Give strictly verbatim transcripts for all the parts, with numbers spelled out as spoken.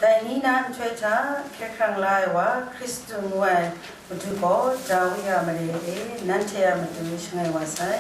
Dai ni na nhtoi hta hkye hkrang la ai wa, Hkristu ngu ai Madu gaw Dawi a mare e nanhte a matu shangai wa sai.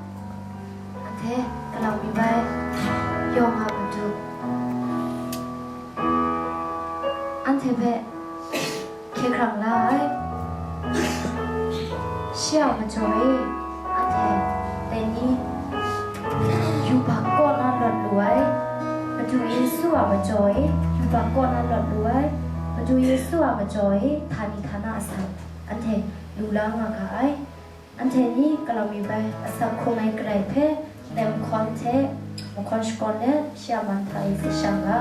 Anhte galau mi bai yawng a matu, anhte hpe hkye hkrang la ai, shi a majaw e, anhte dai ni yubak kaw na lawt lu ai, Madu Yesu a majaw e, yubak kaw na lawt lu ai, Madu Yesu a majaw e, htani htana asak, anhte lu la nga ga ai. Anhte ni galau mi bai asak hkung ai Karai hpe, ndai mahkawn hte mahkawn shakawn let, shi a man hta e tsun shang ga.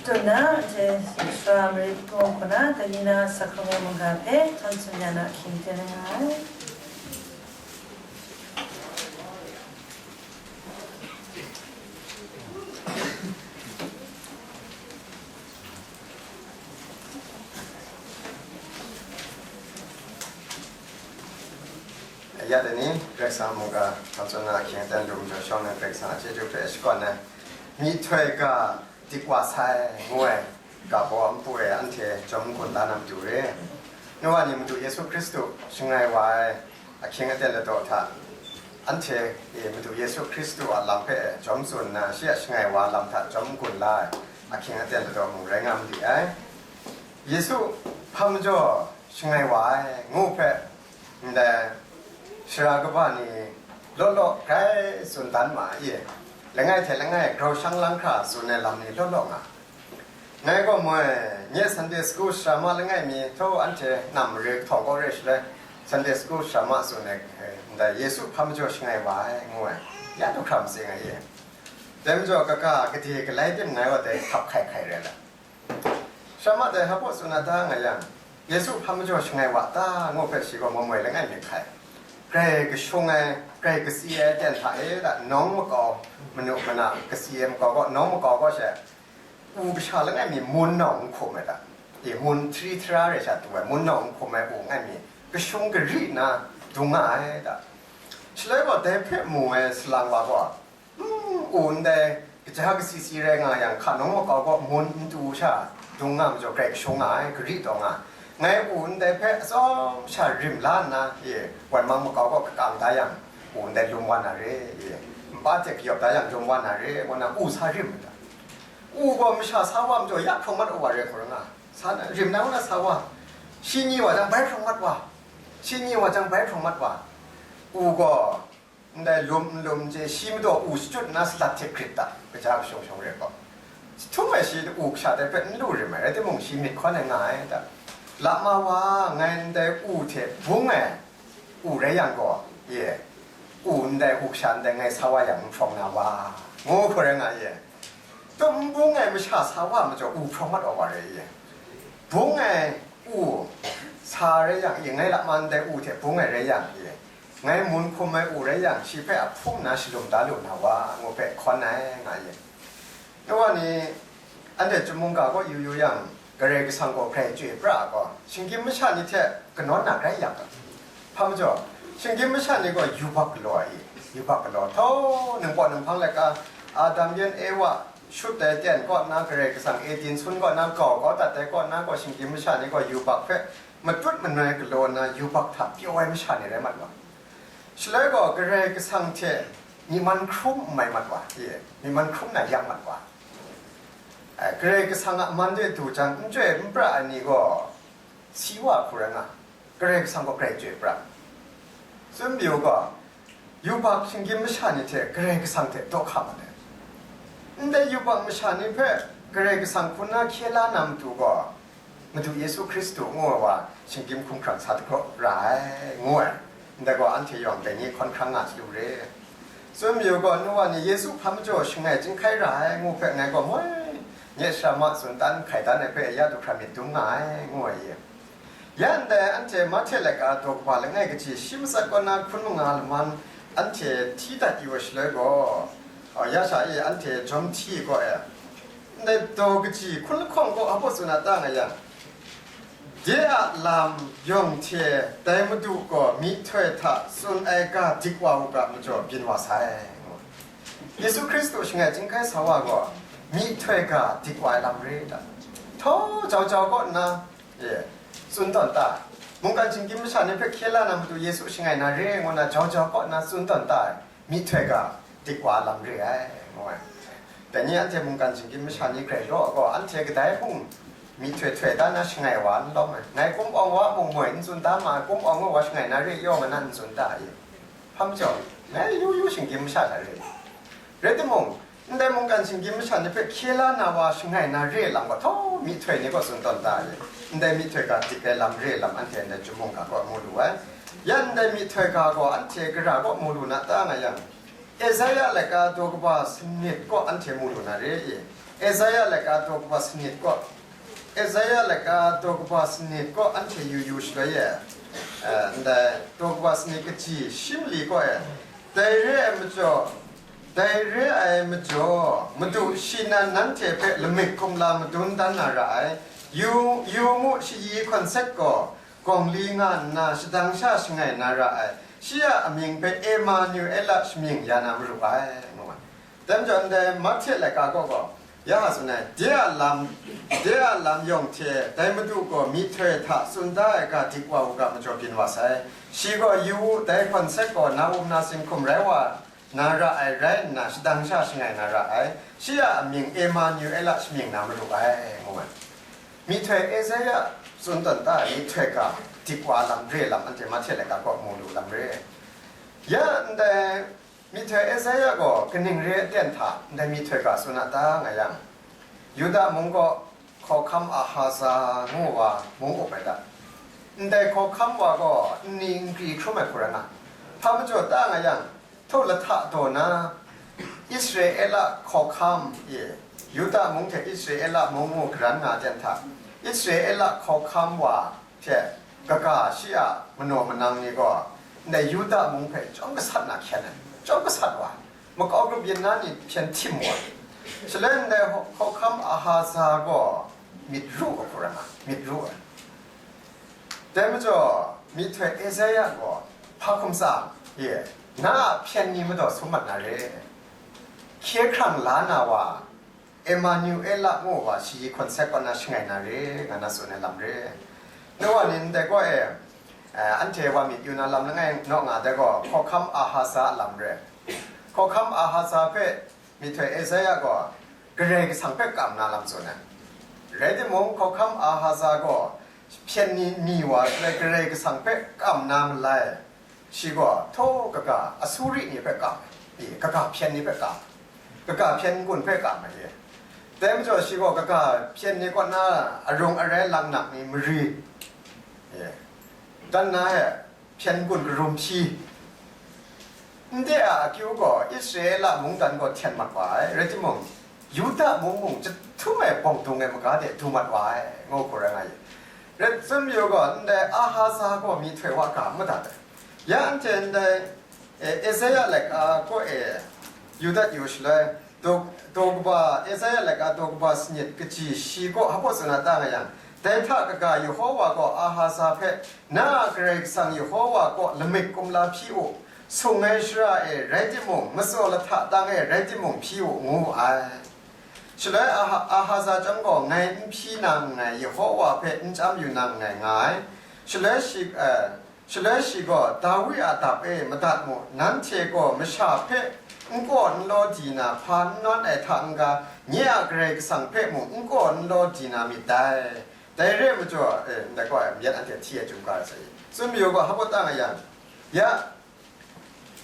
Tuna, anhte sara marit kaw hkuna, Daniela sakhkawng ai mungga hpe htan tsun ya na ahkying ten nga ai. Ya dai ni, Karai Kasang mungga htan tsun na ahkying aten lu majaw shawng na Karai Kasang a chyeju hpe shakawn ai, myihtoi ga dik wa sai, ngu ai ga baw npu e anhte jawm n-gun la na matu re. Nu wa ni Madu Yesu Hkristu shangai wa ai ahkying aten ladaw hta, anhte e Madu Yesu Hkristu a lam hpe jawm tsun nna, shi a shangai wa lam hta jawm n-gun la ai ahkying aten ladaw mung rai nga ma li ai. Yesu hpa majaw shangai wa ai, ngu hpe, ndai sara kaba ni law law grai tsun dan ma ai. Langai hte langai grau shang lang hkra tsun ai lam ni law law nga. Ngai gaw moi, nye Sunday school sara ma langai mi, htaw anhte nam mare kahtawng kaw re shaloi, Sunday school sara ma tsun ai, ndai Yesu hpa majaw shangai wa ai, ngu ai, ya du hkra matsing ai. Dai majaw, kaga gade galai tim ngai wa dai hkap hkai hkai rai la. Sara ma dai hpa baw tsun na ta nga yang, Yesu hpa majaw shangai wa ta, ngu hpe shi gaw moi moi langai mi hkai. Grai kashung ai, grai katsi ai aten hta e da, nawng makau, manu mana katsi ai makau gaw, nawng makau gaw she, u kasha langai mi mun nau n hkum ai da, e, mun htri htra rai sha tu ai, mun nau n hkum ai u langai mi, kashung gari nna dung nga ai da. Shaloi gaw dai hpe mu ai salang wa gaw, Hmm, u ndai kaja kasi si rai nga yang, hka nawng makau gaw mun n tu sha, dung nga majaw grai kashung nga ai, gari taw nga. Ngai u ndai hpe atsawm sha rim la nna, e, wan mang makau gaw kakang da yang, u ndai lum wa na re, e, npa hte kayawp da yang lum wa na re, ngu na u sa rim ai ta. U gaw masha sa wa majaw ya hprawng mat wa rai hkau ra nga, sa na, rim na ngu na sa wa, shi ni wa jang bai hprawng mat wa, shi ni wa jang bai hprawng mat wa, u gaw, Ndai lum n lum chye, shi madaw u shachyut nna salat hte grit ta, kaja kashung shawng re gaw. Jahtum ai shi u kasha dai hpe n lu rim ai, rai timung, shi myit hkawn ai nga ai ta. Lama wa, ngai ndai u hte bung ai u rai yang gaw, ye, u ndai u kasha ndai ngai sa wa yang n hprawng na wa, ngu hkoi rai nga ye. Tum bung ai masha sa wa majaw u hprawng mat wa wa rai ye. Bung ai u sa rai yang, ye, ngai lama ndai u hte bung ai rai yang, ye, ngai mun hkum ai u rai yang, shi hpe a hpung nna shalum da lu na wa, ngu hpe hkawn ai nga ye. Nu wa ni, anhte chyum mungga kaw yu yu yang, Karai Kasang gaw grai chyoi pra ai gaw, shinggyim masha ni hte kanawn na grai yak ga. Hpa majaw, shinggyim masha ni gaw yubak galaw ai i, yubak galaw, htaw, ningpawt ninghpang laika, Adam yan Ewa shut ai ten kaw na, Karai Kasang Eden sun kaw na, gau kau dat ai kaw na gaw, shinggyim masha ni gaw yubak hpe matut manoi galaw nna, yubak hta pyaw ai masha ni rai mat wa. Shaloi gaw, Karai Kasang hte myi man hkrum n mai mat wa, ye, myi man hkrum na yang mat wa. Ai, Karai Kasang a man de du jang, n chyoi n pra ai ni gaw, si wa hku rai nga, Karai Kasang gaw grai chyoi pra. Tsun mayu gaw, yubak shinggyim masha ni hte Karai Kasang hte daw hka mat ai. Ndai yubak masha ni hpe Karai Kasang hku na hkye la na matu gaw, Madu Yesu Hkristu ngu ai wa shinggyim hkumhkrang sa dagraw ra ai, ngu ai. Ndai gaw anhte yawng dai ni hkawn hkrang nga sa lu re. Tsun mayu gaw, nu wa ni Yesu hpa majaw shangai chyinghkai ra ai, ngu hpe ngai gaw moi, nye sara ma tsun dan hkai dan ai hpe ya du hkra myit dum nga ai, ngu ai ye. Ya ndai anhte Mahte laika daw kaba langai kaji shi matsat kaw na hkun manga laman anhte hti dat yu ai shaloi gaw, ya sha e anhte jawm hti gaw e, ndai daw kaji hkun lahkawng gaw a baw tsun a ta nga yang, de a lam yawng hte dai Madu gaw myihtoi hta tsun ai ga dik wa u ga majaw byin wa sai. Yesu Hkristu shangai chyinghkai sa wa gaw myihtoi ga dik wa ai lam re ta? Htaw jau jau kaw nna, e, tsun tawn ta? Mungkan shinggyim masha ni hpe hkye la na matu Yesu shangai na re ngu na jau jau kaw nna tsun tawn ta? Myihtoi ga dik wa lam re ai, ngu ai. Dai ni anhte mungkan shinggyim masha ni grai law gaw, anhte kadai hpung myihtoi htoi da na shangai wa n lawm ai. Ngai kum awng wa mung moi n tsun da ma ai, kum awng wa shangai na re yaw nga na n tsun da i? Hpa majaw, ngai yu yu shinggyim masha hta re. Rai timung, ndai mungkan shinggyim masha ni hpe hkye la na wa shangai na re lam gaw, htaw myihtoi ni gaw tsun tawn da ai. Ndai myihtoi ga dik ai lam re lam anhte ndai chyum mungga gaw mu lu ai. Ya ndai myihtoi ga gaw anhte gara gaw mu lu na ta nga yang, Esaia laika daw kaba sanit gaw anhte mu lu na re i? Esaia laika daw kaba sanit kaw, Esaia laika daw kaba sanit kaw anhte yu yu shaloi e, eh, ndai daw kaba sanit kaji shi mali kaw e, dai re ai majaw, dai re ai majaw, Madu shi nan nanhte hpe lamik kumla madun dan na ra ai. Yu, yu mu, shayi hkawnsek gaw gawng li nga nna, shadang sha shangai na ra ai. Shi a amying hpe Emanuela shamying ya na maru ai, ngu ai. Dai majaw ndai Mahte laika kaw gaw, ya a tsun ai, de a lam, de a lam yawng hte dai Madu gaw myihtoi hta tsun da ai ga dik wa u ga majaw byin wa sai. Shi gaw, yu u, dai hkawnsek gaw na um na singhkum rai wa na ra ai rai nna, shadang sha shangai na ra ai. Shi a amying Emanuela shamying na maru ai, ngu ai. Myihtoi Esaia tsun tawn ta ai myihtoi ga dik wa lam re lam anhte Mahte laika kaw mu lu lam re. Ya ndai myihtoi Esaia gaw kaning re aten hta ndai myihtoi ga tsun a ta nga yang, Yuda mung gaw hkawhkam Ahaza ngu wa mung up ai ta? Ndai hkawhkam wa gaw nni nkri hkrum ai hku rai nga, hpa majaw ta nga yang, htaw lahta daw na, Israela hkawhkam e, Yuda mung hte Israela mung ngu karan nga ten hta, Israela hkawhkam wa hte kaga shi a manaw manang ni gaw, ndai Yuda mung hpe chyawm gasat na hkyen ai, chyawm gasat wa, makau grup yin na ni hpyen htim wa, shaloi ndai hkawhkam Ahaza gaw myit ru ai hku rai nga, myit ru ai. Dai majaw, myihtoi Esaia gaw hpa hkum tsang? Ye, na a hpyen ni madaw sum mat na re, hkye hkrang la na wa, Emanuela ngu wa shayi hkawnsek kaw na shangai na re, nga na tsun ai lam re. Nawa ni ndai gaw e, eh, anhte wa myit yu na lam langai naw nga dai gaw, hkawhkam Ahaza a lam re. Hkawhkam Ahaza hpe myihtoi Esaia gaw Karai Kasang hpe kam na lam tsun ai. Rai timung, hkawhkam Ahaza gaw hpyen ni mi wa shaloi Karai Kasang hpe kam na malai, shi gaw htaw kaga Asuri ni hpe kam ai, kaga hpyen ni hpe kam, kaga hpyen n-gun hpe kam ai. Dai majaw shi gaw kaga hpyen ni kaw na arung arai laknak ni mari, dan na e, hpyen n-gun karum hpyi. Ndai a akyu gaw Israela mungdan gaw hten mat wa ai, rai timung, Yuda mung mung chyahtum ai bawng dung ai maga de du mat wa ai, ngu hku rai nga ai. Rai tsun mayu gaw, ndai Ahaza gaw myihtoi wa ga madat ai. Ya anhte ndai, e, Esaia laika kaw e yu dat yu shaloi, daw, daw kaba, Esaia laika daw kaba sanit kaji shi kaw hpa tsun a ta nga yang, dai hta kaga Yehowa gaw Ahaza hpe, na a Karai Kasang Yehowa kaw lamik kumla hpyi u, sung ai shara e rai timung, matsaw lahta tang e rai timung hpyi u, ngu wu ai. Shaloi Aha-, Ahaza chyawm gaw ngai n hpyi na nngai, Yehowa hpe n chyam yu na nngai nga ai. Shaloi shi, eh, Shaloi shi gaw, Dawi a dap e madat mu, nanhte gaw masha hpe n kaw n law di na, hpa n nawn ai hta n-ga, nye a Karai Kasang hpe mung n kaw n law di na myit dai. Dai re ai majaw, e, ndai gaw myit anhte hti ai chyum ga ai sai, tsun mayu gaw, hpa ta nga yang, ya,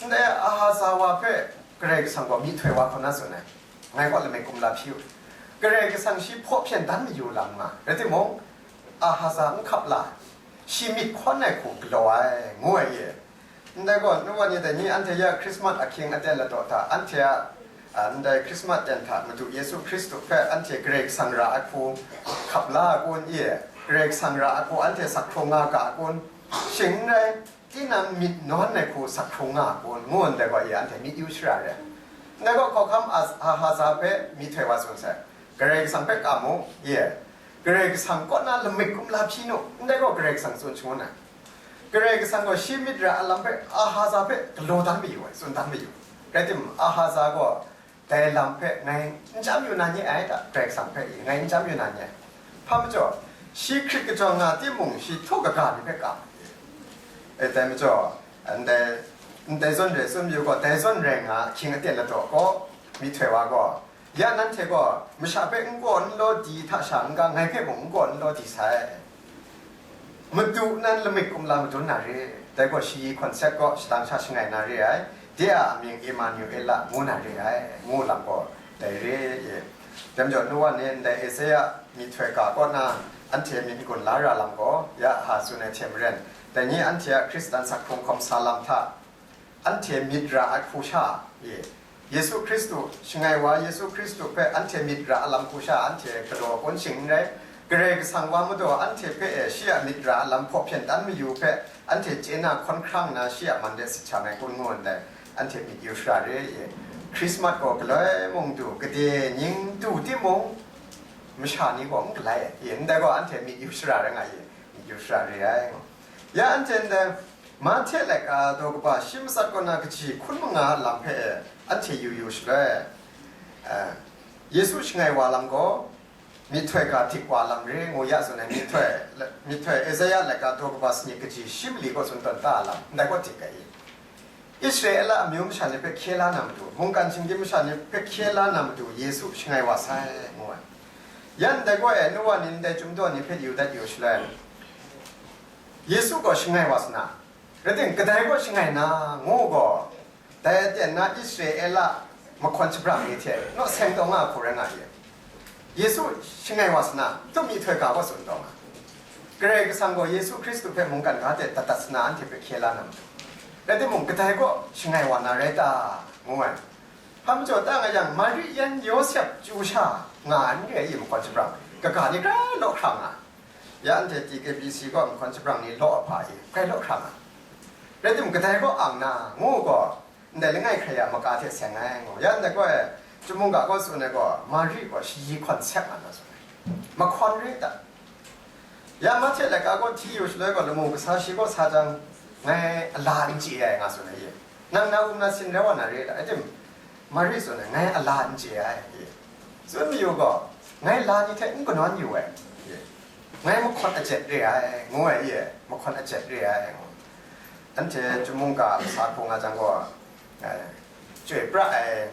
ndai Ahaza wa hpe Karai Kasang gaw myihtoi wa hkawm na tsun ai, ngai gaw lamik kumla hpyi u, Karai Kasang shi hpaw hpyen dan mayu lam nga, rai timung, Ahaza n hkap la, shi myit hkawn ai hku galaw ai, ngu ai ye. Ndai gaw, nu wa ni dai ni anhte ya Krismas ahkying aten ladaw hta, anhte a, a, ndai Krismas ten hta Madu Yesu Hkristu hpe anhte Karai Kasang ra ai hku hkap la ai kun i? Karai Kasang ra ai hku anhte sak hkrung nga ga ai kun? Shing n rai, tinang myit nawn ai hku sak hkrung nga ai kun? Ngu ndai gaw i anhte myit yu shara re. Ndai gaw hkawhkam Ahaz-, Ahaza hpe myihtoi wa tsun sai, Karai Kasang hpe kam u, ye, Karai Kasang kaw na lamik kumla hpyi nu, ndai gaw Karai Kasang tsun shangun ai. Karai Kasang gaw shi myit ra ai lam hpe Ahaza hpe galaw dan mayu ai, tsun dan mayu. Rai timung, Ahaza gaw dai lam hpe ngai n chyam yu na nye ai ta, Karai Kasang hpe ngai n chyam yu na nye ai. Hpa majaw, shi hkrit kajawng nga timung, shi htaw kaga ni hpe kam ai. E, dai majaw, ndai, ndai zawn rai tsun mayu gaw, dai zawn rai nga ahkying aten ladaw gaw, myihtoi wa gaw, Ya nanhte gaw masha hpe n kaw n law di hta sha n-ga, ngai hpe mung n kaw n law di sai. Madu nan lamik kumla madun na re, dai gaw shayi hkawnsek gaw shadang sha shangai na re ai, de a amying Emanuela ngu na re ai, ngu lam gaw dai re ye. Dai majaw, nu wa ni ndai Esaia myihtoi ga kaw na anhte myit n-gun la ra lam gaw, ya Aha tsun ai hte maren, dai ni anhte a Hkristan sak hkrung hkawm sa lam hta, anhte myit ra ai hku sha e, Yesu Hkristu, shangai wa Yesu Hkristu hpe anhte myit ra a lam hku sha anhte galaw kun shing n rai. Karai Kasang wa majaw anhte hpe e shi a myit ra a lam hpaw hpyen dan mayu hpe anhte chye na hkawn hkrang nna shi a man de sit sha ngai kun ngu ndai, anhte myit yu shara re ai. Hkrismat gaw galoi mung du, gade nying du timung, masha ni gaw n galai ai. Ndai gaw anhte myit yu shara rai nga ai, myit yu shara re ai. Ya anhte ndai Mahte laika daw kaba shi matsat kaw na kaji hkun manga lam hpe e anhte yu yu shaloi, eh, Yesu shangai wa lam gaw, myihtoi ga dik wa lam re ngu ya tsun ai, myihtoi, myihtoi Esaia laika daw kaba sanit kaji shi mali kaw tsun tawn ta lam, ndai kaw dik ai. Israela amyu masha ni hpe hkye la na matu, mungkan shinggyim masha ni hpe hkye la na matu, Yesu shangai wa sai, ngu ai. Yan dai gaw e, nu wa ni ndai chyum daw ni hpe yu dat yu shaloi, Yesu gaw shangai wa sa na, rai tim, kadai gaw shangai na, ngu gaw, dai aten na Israela mahkawn shabrang ni hte naw seng taw nga hku rai nga ye. Yesu shangai wa sa na, htum myihtoi ga gaw tsun taw nga. Karai Kasang gaw Yesu Hkristu hpe mungkan ga hte dat dat sa na anhte hpe hkye la na matu. Rai timung, kadai gaw shangai wa na rai ta? Ngu ai. Hpa majaw ta nga yang, Mari yan Yawsep chyu sha nga ai n re ai, mahkawn shabrang kaga ni grai law hkra nga. Ya anhte T K B C gaw mahkawn shabrang ni law a hpa e, grai law hkra nga. Rai timung, kadai gaw ang na, ngu gaw, ndai langai hkrai a maka hte seng ai, ngu. Ya ndai gaw e, Chyum mungga gaw tsun ai gaw, Mari gaw shayi hkawn sek nga na tsun ai. Mahkawn re ta? Ya Mahte laika gaw hti yu shaloi gaw, lamu kasa shi kaw sa jang, ngai a la n chye ai, nga tsun ai ye. Nang na um na sin rai wa na re ta? Rai tim, Mari tsun ai, ngai a la n chye ai, ye. Tsun mayu gaw, ngai la ni hte n kanawn yu ai, ye. Ngai mahkawn ajet re ai, ngu ai, ye. Mahkawn ajet re ai, ngu. Anhte Chyum mungga sa hku nga jang gaw, eh, chyoi pra ai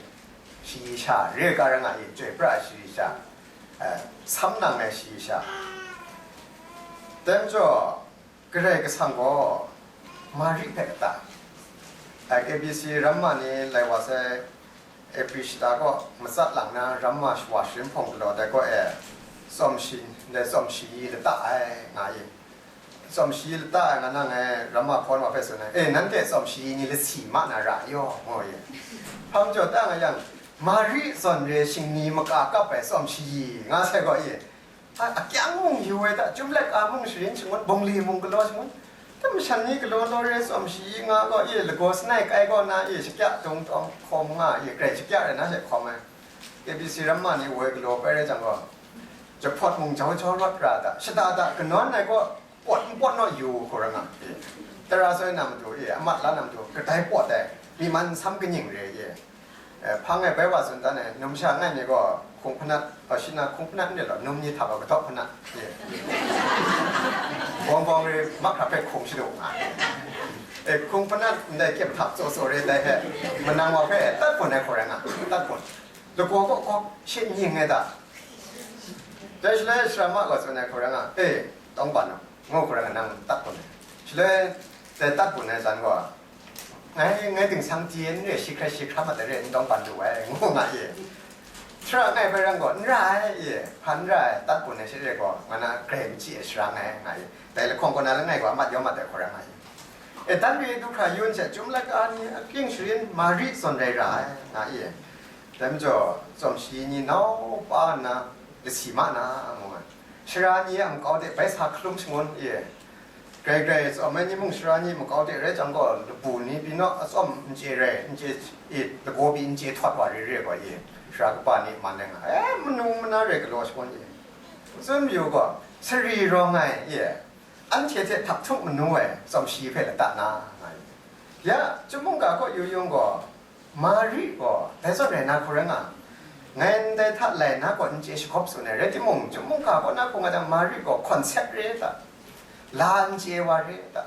shayi sha, re ga ra nga i, chyoi pra ai shayi sha, eh, sam nang ai shayi sha. Dai majaw, Karai Kasang gaw Mari hpe lata, I K B C ramma ni lai wa sai, April shata gaw matsat lang na ramma shawa sharin hpawng galaw dai gaw e, tsawm shi, ndai tsawm shayi lata ai, nga i. Tsawm shayi lata ai nga na ngai ramma hkawn wa hpe tsun ai, e, nanhte tsawm shayi ni lasi ma na ra yaw, ngu i. Hpa majaw ta nga yang, Mari zawn re shingni maka kap ai tsawm shayi, nga sai gaw i. A, akyang mung yu ai ta, Chyum laika mung sharin shangun, bungli mung galaw shangun, tam shan ni galaw law re tsawm shayi nga gaw i, lagaw sanai kai gaw na i, shakya dung tawng hkawm nga i, grai shakya rai na she hkawm ai. K B C ramma ni woi galaw pai rai jang gaw, jahpawt mung jau jau rawt ra ta, shada da kanawn ai gaw, pawt n pawt naw yu hku ra nga, e, tara soi na matu, e, amat la na matu, kadai pawt ai, myi man nsam kanying re, e, e, hpang e bai wa tsun dan ai, numsha ngai mi gaw, hkung hpanat, a, shi na hkung hpanat n re law, num ni hta gaw kadawk hpanat, e, bawng bawng re, mahkra hpe hkung shadu nga, e, hkung hpanat ndai kyep htap tsaw tsaw re dai hpe, manang wa hpe tat bun ai hku rai nga, tat bun. Lagaw kaw kawk she n ying ai ta? Dai shaloi sara ma gaw tsun ai hku ra nga, e, tawng ban u, ngu hku ra nga nang tat bun ai. Shaloi dai tat bun ai san gaw, ngai, ngai dingsang chye n re, shi hkrai shi hkra mat ai re, n tawng ban lu ai, ngu nga i. Sara ngai bai rang gaw, n ra ai, i, hpa n ra ai, tat bun ai she re gaw, nga na grai n chye ai sara ngai, nga i. Dai lahkawng kaw na langai gaw, amat yawm mat ai hku ra nga i. E, dan re du hkra yun she, Chyum laika ni akying sharin Mari zawn rai ra ai, nga i. Dai majaw, tsawm shayi ni nau pa nna lasi ma na, ngu ai. Sara ni a makau de bai sa hkalum shangun, e, grai grai tsawm ai ni mung sara ni makau de rai jang gaw, labu ni pyi naw atsawm n chye rai, n chye, e, lagaw pyi n chye htawt wa re re gaw, e, sara kaba ni man ai nga, e, manu mana rai galaw shangun, e, tsun mayu gaw, sari rawng ai, e, anhte hte htak htuk manu ai tsawm shayi hpe lata na, nga ai. Ya, Chyum mungga kaw yu yung gaw, Mari gaw dai zawn rai na hku rai nga, ngai ndai hta lai na gaw n chye shagawp tsun ai, rai timung, Chyum mungga kaw na hku nga jang, Mari gaw hkawn sek re ta? La n chye wa re ta?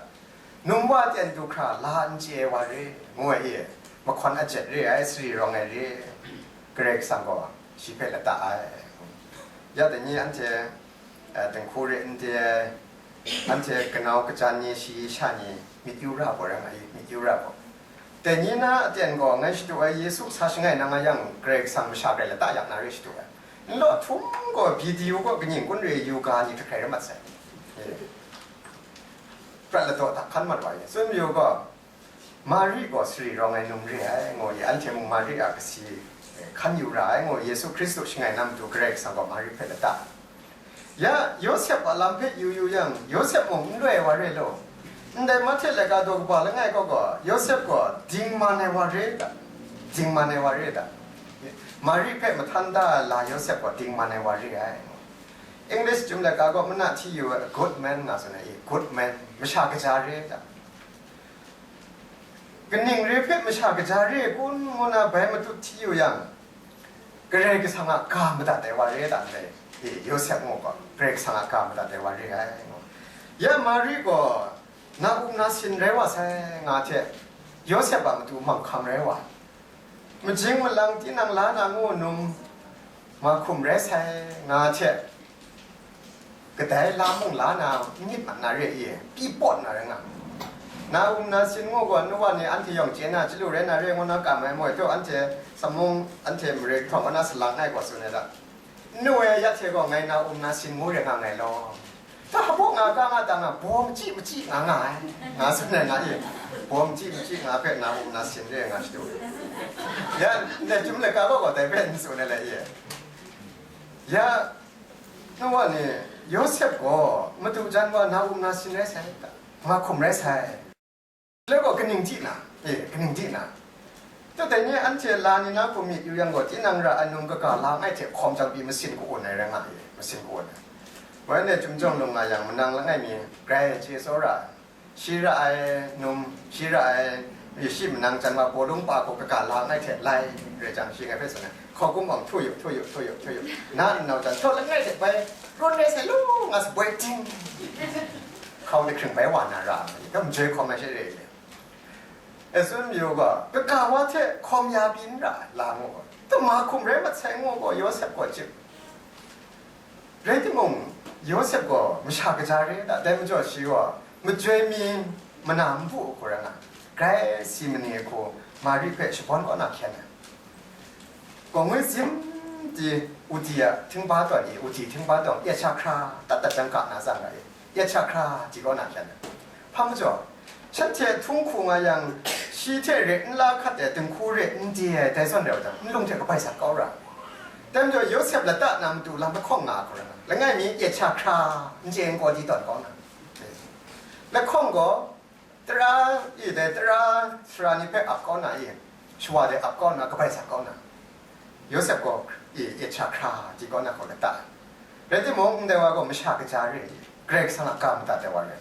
Num wa ten du hkra la n chye wa re, ngu ai e, mahkawn ajet re ai, sari rawng ai re, Karai Kasang gaw shi hpe lata ai. Ya dai ni anhte, eh, dinghku re n de ai, anhte kanau kajan ni, shayi sha ni, myit yu ra gaw rai nga i, myit yu ra gaw. Dai ni na aten gaw ngai shadu ai, Yesu sa shangai na nga yang, Karai Kasang masha grai lata yak na re shadu ai. Nlaw htum gaw, video gaw kanying kun re yu ga ni hkrai hkrai rai mat sai. E, prat ladaw hta hkan mat wa ye. Tsun mayu gaw, Mari gaw sari rawng ai num re ai, ngu ye, anhte mung Mari a kasi hkan yu ra ai, ngu, Yesu Hkristu shangai na matu Karai Kasang gaw Mari hpe lata. Ya, Yawsep a lam hpe yu yu yang, Yawsep mung n loi ai wa re law, ndai Mahte laika daw kaba langai kaw gaw, Yawsep gaw dingman ai wa re da, dingman ai wa re da, Mari hpe mahtan da ai la Yawsep gaw dingman ai wa re ai. English chyum laika gaw mana hti yu ai, a good man nga tsun ai, good man, masha kaja re da. Kaning re hpe masha kaja re kun ngu na bai matut hti yu yang, Karai Kasang a ga madat ai wa re da ndai, e, Yawsep ngu gaw, Karai Kasang a ga madat ai wa re ai ngu. Ya Mari gaw na um na sin rai wa sai nga hte, Yawsep a matu manghkang rai wa, majing malang tinang la na ngu num mahkum rai sai nga hte, kadai la mung la na n myit mat na re i, pyi pawt na rai nga. Na um na sin ngu gaw, nu wa ni anhte yawng chye na chyalu rai na re ngu na kam ai moi taw, anhte samung, anhte mare kahtawng kaw na salang ai gaw tsun ai da. Nu e ya hte gaw ngai na um na sin ngu rai nga ngai law. Ta hpaw nga ka nga ta nga, baw machyi machyi nga nga ai, nga tsun ai na i, baw machyi machyi nga hpe na um na sin re nga shadu. Ya, ndai chyum laika gaw gaw dai hpe n tsun ai le i. Ya, nu wa ni, Yawsep gaw madu jan wa na um na sin rai sai, nga hkum rai sai. Shaloi gaw kaning di na, e, kaning di na? Tut dai ni anhte la ni na hku myit yu yang gaw, tinang ra ai num kaga la ngai hte hkawm jang pyi masin ka-un ai rai nga e, masin ka-un ai. Wai ne, Chyum Jawng Lung nga yang, manang langai mi grai chye tsawra ai, shi ra ai num, shi ra ai, shi manang jan ma bawlung pa hku kaga la ngai hte lai rai jang, shi ngai hpe tsun ai, hkawk kumawng htu yu, htu yu, htu yu, htu yu, na nau jan htaw langai hte bai run rai sai lu nga sa boi ting, hkau ni hkring bai wa na ra, kam joi hkawm ai she re. E tsun mayu gaw, kaga wa hte hkawm ya pyi n ra ai, la ngu gaw, tama hkum rai mat sai ngu gaw, Yawsep gaw chyip. Rai timung, Yawsep gaw masha kaja re da, dai majaw shi gaw majoi mi mana npu hku rai nga, grai si mani hku Mari hpe shabawn kaw na hkyen ai. Gaw ngwi zim di, udi a htingba tawn i, udi htingba tawn yet sha hkra dat dat jang ga na tsang ga i, yet sha hkra di kaw na hkyen ai. Hpa majaw, shanhte htung hku nga yang, shi hte re n la hkat ai dinghku re n di ai dai zawn rau jang, nlung hte kabai sat kau ra. Dai majaw, Yawsep lata na matu lam lahkawng nga hku rai nga, langai mi yet sha hkra n chye n kaw di tawn kau na. Lahkawng gaw, tara i dai tara sara ni hpe ap kau na i, shawa de ap kau na, kabai sat kau na, Yawsep gaw i yet sha hkra di kau na hku lata ai. Rai timung, ndai wa gaw masha kaja re i, Karai Kasang a ga madat ai wa rai.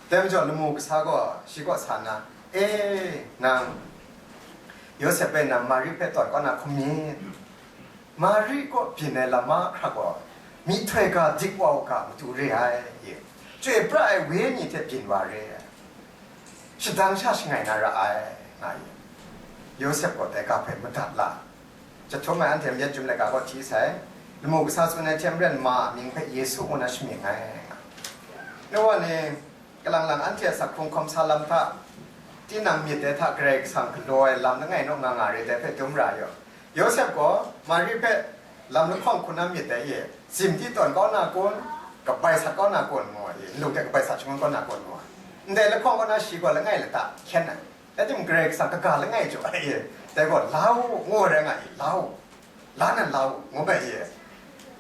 Dai majaw, lamu kasa gaw shi kaw sa nna, E, nang Yawsep hpe nang Mari hpe tawn kau na hkum myit. Mari kaw byin ai lam mahkra gaw, myihtoi ga dik wa u ga matu re ai, e, chyoi pra ai wenyi hte byin wa re ai, shadang sha shangai na ra ai, nga i, Yawsep gaw dai ga hpe madat la ai. Jahtum ai anhte myit chyum laika gaw hti sai, lamu kasa tsun ai hte maren ma a mying hpe Yesu ngu na shamying ai, nga. Nu wa ni, kalang lang anhte a sak hkrung hkawm sa lam hta, tinang myit dai hta Karai Kasang galaw ai lam langai naw nga nga re dai hpe dum ra yaw. Yawsep gaw Mari hpe lam lahkawng hku na myit dai e, zim di tawn kau na kun, kabai sat kau na kun, ngu ai, nlung hte kabai sat shangun kau na kun, ngu ai. Ndai lahkawng kaw na shi gaw langai lata hkyen ai. Rai timung, Karai Kasang kaga langai jaw ai e, dai gaw, la u, ngu ai rai nga i, la u, la nan la u, ngu ai e.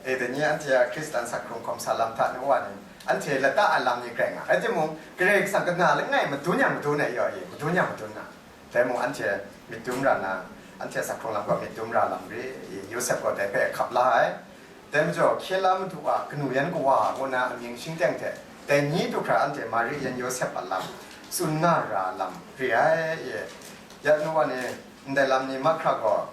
E, dai ni anhte a Hkristan sak hkrung hkawm sa lam hta nu wa ni, anhte lata ai lam ni grai nga. Rai timung, Karai Kasang kaga langai madun yang madun ai yaw e, madun yang madun na. Dai mung anhte myit dum ra na, anhte sak hkrung lam gaw myit dum ra lam re i, Yawsep gaw dai hpe hkap la ai. Dai majaw, hkye la Madu a kanu yan kawa ngu na amying shingteng hte, dai ni du hkra anhte Mari yan Yawsep a lam tsun nga ra lam re ai e. Ya nu wa ni, ndai lam ni mahkra gaw,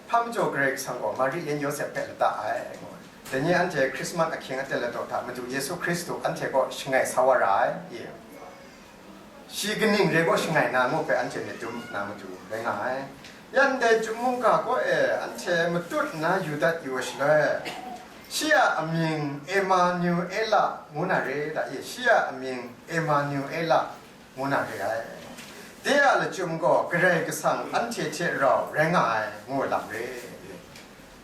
hpa majaw Karai Kasang gaw Mari yan Yawsep hpe lata ai, ngu ai. Dai ni anhte Hkrismat ahkying aten ladaw hta Madu Yesu Hkristu anhte kaw shangai sa wa ra ai e. Shi kaning re gaw shangai na ngu hpe anhte myit dum na matu rai nga ai. Ya ndai Chyum mungga kaw e anhte matut nna yu dat yu ai shaloi, shi a amying Emanuela ngu na re da e, shi a amying Emanuela ngu na re ai. De a lachyum gaw Karai Kasang anhte hte rau rai nga ai, ngu lam re.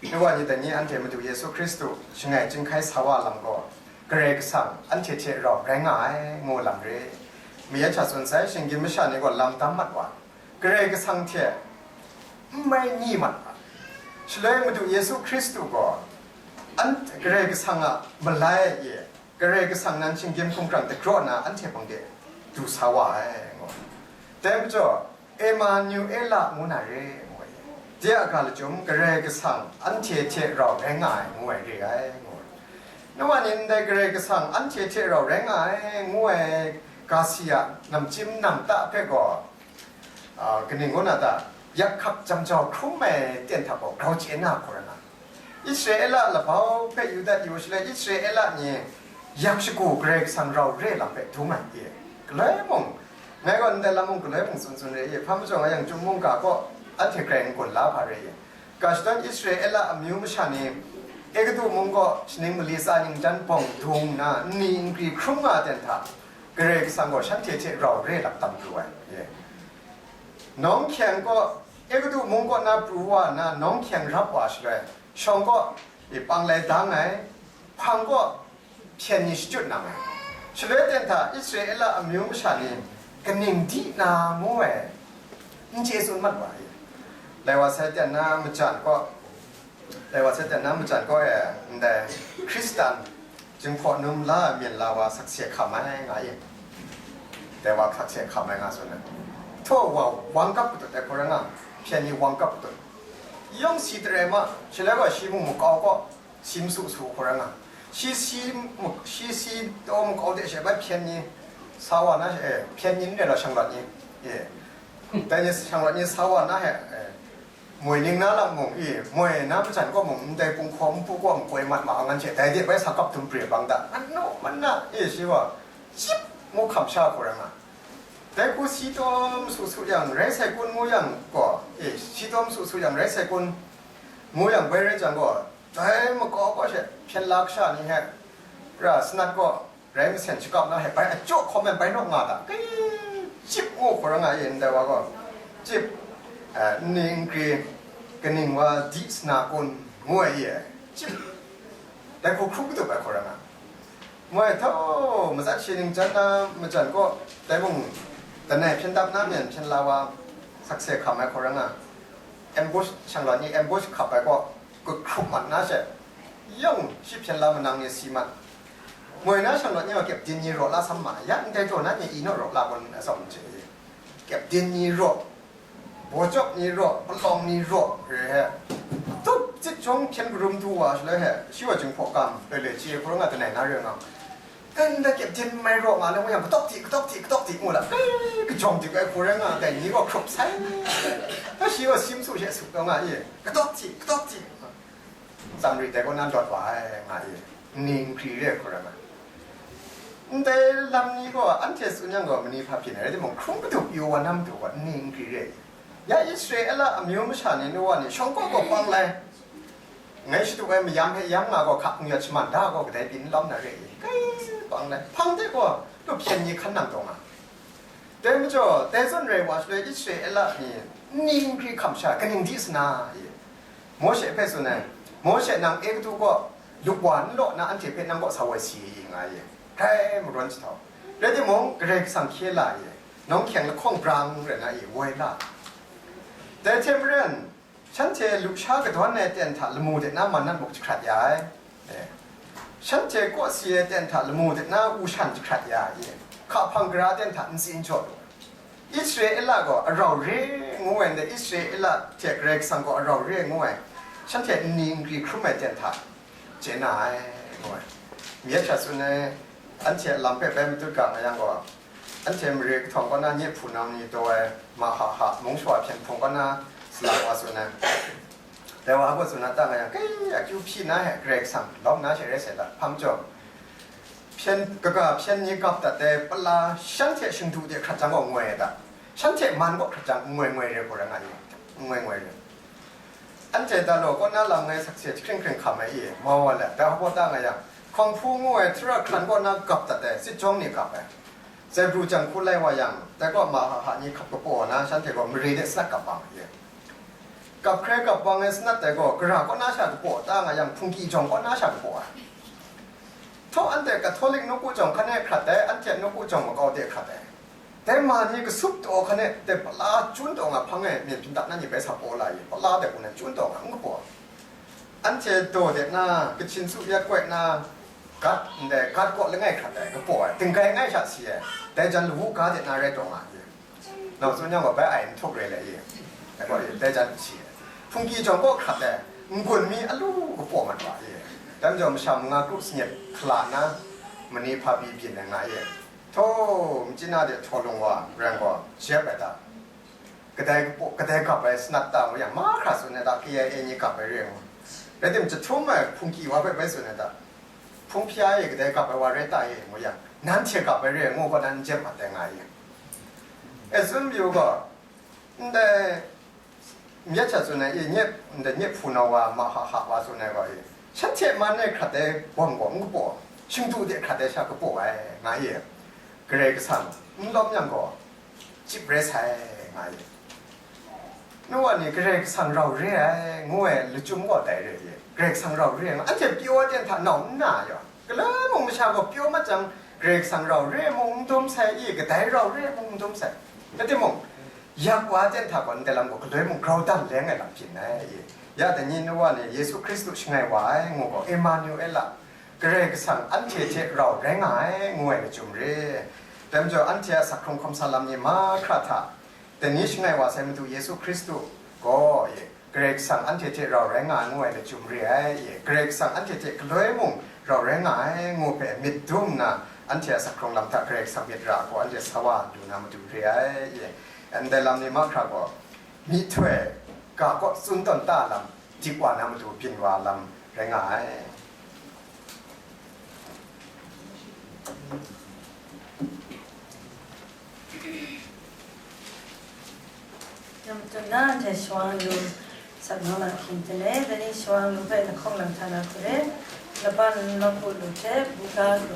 Nu wa ni dai ni anhte Madu Yesu Hkristu shangai chyinghkai sa wa lam gaw, Karai Kasang anhte hte rau rai nga ai, ngu lam re. Mayat hta tsun sai, shinggyim masha ni gaw lam dam mat wa, Karai Kasang hte n mai ni mat ai. Shaloi Madu Yesu Hkristu gaw an Karai Kasang a malai e, Karai Kasang nan shinggyim hkumhkrang dagraw nna anhte hpang de du sa wa ai, ngu. Dai majaw, Emanuela ngu na re, ngu ai. De a ga lachyum, Karai Kasang anhte hte rau rai nga ai, ngu ai re ai, ngu ai. Nu wa ni ndai Karai Kasang anhte hte rau rai nga ai, ngu ai ga si a namchyim namta hpe gaw, a, kaning ngu na ta, yak hkak jam jau hkrum ai ten hta gaw grau chye na hku rai nga. Israela labau hpe Yuda yu shaloi, Israela ni yak shagu Karai Kasang rau re lam hpe dum ai e. Galoi mung, ngai gaw ndai lam mung galoi mung tsun tsun re ye, hpa majaw nga yang, Chyum mungga kaw anhte grai n-gun la hpa re ye. Ga shadawn Israela amyu masha ni Egutu mung kaw shaning mali tsa ningjan bawng dung nna nni nkri hkrum nga ai ten hta, Karai Kasang gaw shanhte hte rau re lap tam pru ai. Ye. Nawng hkyeng kaw, Egutu mung kaw na pru wa nna, nawng hkyeng rap wa shaloi, shawng kaw, e, pang lai dang ai, hpang kaw, hpyen ni shachyut nang ai. Shaloi ten hta Israela amyu masha ni kaning di na ngu ai, n chye tsun mat wa ai. Lai wa sai ten na majan kaw, Dai wa hte na majan kaw e, ndai Hkristan, Jinghpaw num la ai myen la wa sakse hkam ai nga i, dai wa sakse hkam ai nga tsun ai. Htaw wa wang kap patut ai hkawrang nga, hpyen ni wang kap patut. Yawng si tarai ma, shaloi gaw shi mung makau kaw, si masu su hkawrang nga. Shi si, shi si taw makau de she bai hpyen ni sa wa na she, eh, hpyen ni n rai law, shanglawt ni, eh, dai ni shanglawt ni sa wa na he, eh, moi ning na lam mung i, moi na majan kaw mung, ndai punghkaw npu kaw makoi mat ma, angan she dai de bai sa kap dum pre bang da, anu mana e shi wa, chyip ngu hkam sha hku rai nga. Dai hku si taw masu su yang rai sai kun ngu yang gaw, e, si taw masu su yang rai sai kun ngu yang bai rai jang gaw, dai makau kaw she hpyen la kasha ni he ra sanat kaw, rai masen shakap na he bai ajaw hkawm ai bai nawk nga ta, kai, chyip ngu hkawrang nga ye ndai wa gaw, chyip, eh, nni nkri kaning wa di sana kun ngu ai ye, chyip, dai hku hkrum katup ai hkawrang nga. Moi htau, matsat shi ningjan na majan kaw, dai mung, lanai hpyen dap na myen hpyen la wa, sakse hkam ai hkawrang nga. Ambush, shanglawt ni ambush hkap ai kaw, kahkrup mat na she, yawng shi hpyen la manang ni si mat. Moi na shanglawt ni wa kyepdin ni raw la sam ma, ya ndai taw na ni i naw raw la kun atsawm hte, kyepdin ni raw, bawcawk ni raw, palawng ni raw, re he, tup cit jawng hpyen karum du wa shaloi he, shi wa Jinghpaw gam loi loi chye hkawrang nga, lanai na re nga. Kan da kyepdin mai raw nga le, ngu yang, katawk di, katawk di, katawk di, ngu la, kai, kajawng di kai hku rai nga, dai ni gaw hkrup sai. Ta shi gaw si masu she su taw nga i, katawk di, katawk di. Tsam ri dai kaw na lawt wa ai nga i, nni nkri re hku rai nga. Ndai lam ni gaw anhte tsun yang gaw mani hpa byin ai rai timung, hkrum katup yu wa na matu gaw nni nkri re. Ya Israela amyu masha ni nu wa ni shawng kaw kaw pang lai. Ngai shadu ai mayam hpe yam nga gaw hka n-yawt shaman da gaw kadai pyi n lawm na re i? Kai, pang lai, hpang de gaw lu hpyen ni hkan nang taw nga. Dai majaw, dai zawn rai wa shaloi Israela ni nni nkri hkam sha kaning di sana i? Mawshe hpe tsun ai, Mawshe nang Egutu kaw lup wa n law na anhte hpe nang kaw sa woi si nga i? Hkrai marawn jahtau. Rai timung, Karai Kasang hkye la i, nawng hkyeng lahkawng brang rai na i, woi la. Dai hte maren, shanhte lusha kadawn ai ten hta lamu de na manat muk jahkrat ya ai. E, shanhte kawsi ai ten hta lamu de na u shan jahkrat ya ai. Hka hpang gara ten hta ntsi n jaw lu ai. Israela gaw arau re ngu ai ndai, Israela hte Karai Kasang gaw arau re ngu ai, shanhte nni nkri hkrum ai ten hta chye na ai, ngu ai. Myit hta tsun ai, anhte a lam hpe bai matut ga nga yang gaw, anhte mare kahtawng kaw na nye hpunau ni taw ai Mahaha mung shawa hpyen hpung kaw na salang wa tsun ai. Dai wa hpa tsun na ta nga yang, kai, akyu hpyi na he Karai Kasang lawm na she rai sai ta, hpa majaw, hpyen, kaga hpyen ni gap dat ai pala shanhte shingdu de hkrat jang gaw ngoi ai ta, shanhte man gaw hkrat jang ngoi ngoi re hku rai nga i, ngoi ngoi re. Anhte Dalo kaw na lam ngai sakse jahkring hkring hkam ai i, mau wa let, dai hpaw ta nga yang, Hkawng hpu ngu ai Tara hkran kaw na gap dat ai, sit jawng ni gap ai. Zaibru janhku lai wa yang, dai kaw Mahaha ni hkap kapaw na, shanhte gaw mare de sanat gap bang ai. Gap hkrai gap bang ai sanat dai gaw, gara kaw na sha kapaw ta nga yang, hpungki jawng kaw na sha kapaw ai. Htaw anhte Catholic nawku jawng hkan e hkrat ai, anhte nawku jawng makau de hkrat ai. Dai ma ni kasup taw hkan e, dai pala chyun taw nga hpang e, myen hpyin dap na ni bai sa paw la i, pala dai hku na chyun taw nga n kapaw. Anhte daw de na, Kachin Tsu Yat Koi na, gat, ndai gat kaw langai hkrat ai, kapaw ai, dinggai ngai sha si ai, dai jan lawu ga de na rai taw nga i. Nau tsun yang gaw, bai ai n htup re le i, dai gaw, dai jan si ai. Hpungki jawng kaw hkrat ai, n-gun mi alu kapaw mat wa i. Dai majaw, masha manga kru sanit hkala na, mani hpa pyi byin ai nga i. Htaw, machyin na de htaw lung wa, rai gaw, jep ai ta? Kadai kapaw, kadai gap ai sanat ta ngu yang, mahkra tsun ai ta, K I A ni gap ai re ngu. Rai tim, jahtum ai hpungki wa hpe bai tsun ai ta? Hpung hpya e kadai gap ai wa rai ta e ngu yang, nanhte gap ai re ngu gaw nan n jep mat ai nga i. E tsun pyi u gaw, ndai myit sha tsun ai i, nyet, ndai nyet hpunau wa, mahaha wa tsun ai gaw i, shanhte man e hkrat ai bawng gaw n kapaw, shingdu de hkrat ai sha kapaw ai nga i, Karai Kasang n lawm yang gaw, chyip rai sai nga i. Nu wa ni, Karai Kasang rau re ai, ngu ai lachyum gaw dai re i, Karai Kasang rau re ai, anhte pyaw ai ten hta nau n na yaw, galoi mung masha gaw pyaw mat jang, Karai Kasang rau re ai mung n dum sai i, kadai rau re ai mung n dum sai. Rai timung, yak wa ai ten hta gaw ndai lam gaw galoi mung grau dan leng ai lam byin ai i. Ya dai ni nu wa ni, Yesu Hkristu shangai wa ai, ngu gaw, Emanuela, Karai Kasang anhte hte rau rai nga ai, ngu ai lachyum re. Dai majaw, anhte a sak hkrung hkawm sa lam ni mahkra hta, dai ni shangai wa sai Madu Yesu Hkristu gaw, e, Karai Kasang anhte hte rau rai nga ai, ngu ai lachyum re ai, e, Karai Kasang anhte hte galoi mung rau rai nga ai, ngu hpe myit dum nna, anhte a sak hkrung lam hta Karai Kasang myit ra gaw, anhte sa wa lu na matu re ai, e, ndai lam ni mahkra gaw, myihtoi ga kaw tsun tawn ta lam, dik wa na matu byin wa lam rai nga ai. Yang matu na anhte shawang lu sat nau na hkying ten e, dai ni shawang lu hpe lahkawng lam hta na hku re, laban lawt bu lu hte, buga lu.